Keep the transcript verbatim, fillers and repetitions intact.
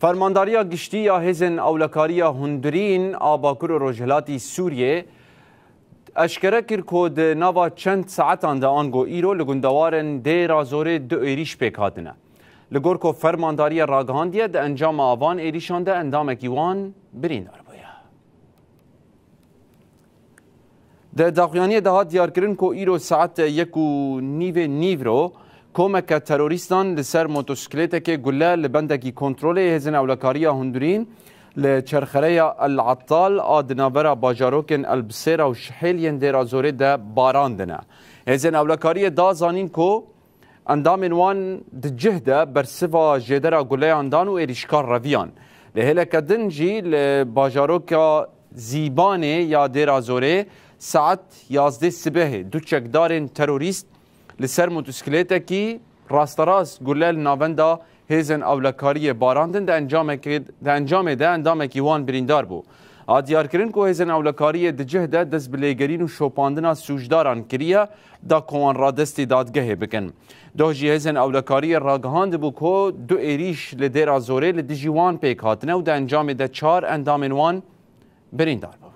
Fermandariya Giştî ya Hêzên Ewlekariya Hundirîn a Bakur û Rojhilatî Sûriyê eşkere kir ku di nava çend saetan de ango îro li gundewarên Dêra Zorê du êrîş pêk hatine. Li gor ku fermandariyê ragihandiye, di encama van êrîşan de endamekî wan birîndar bûye. Di daxuyaniyê de hat diyarkirin ku îro saet yek û nîvê nîvro komeke terorîstan li ser motosikletekê gule li bendekî kontrolê Hêzên Ewlekariya Hundirîn li çerxereya El Attal a di navbera bajarokên El Bisêra û Şihêl yên Dêra Zorê de barandine. Hêzên ewlekariyê da zanîn ku endamên wan di cih de bersiva jêdera guleyan dan û êrîşkar reviyan. Li hêleke din jî li bajaroka Zîbanê ya Dêra Zorê saet yazdeh sibehê du çekdarên terorîst li ser motosikletekî rasterast gule li navenda hêzên ewlekariyê barandin, di encamekê, di encamê de endamekî wan birîndar bû. A diyarkirin ku hêzên ewlekariyê di cih de dest bi lêgerîn û şopandina sûcdaran kiriye, da ku wan radestî dadgehê bikin. Doh jî hêzên ewlekariyê ragihandibû ku du êrîş li Dêra Zorê li dijî wan pêk hatine û di encamê de çar endamên wan birîndar bû.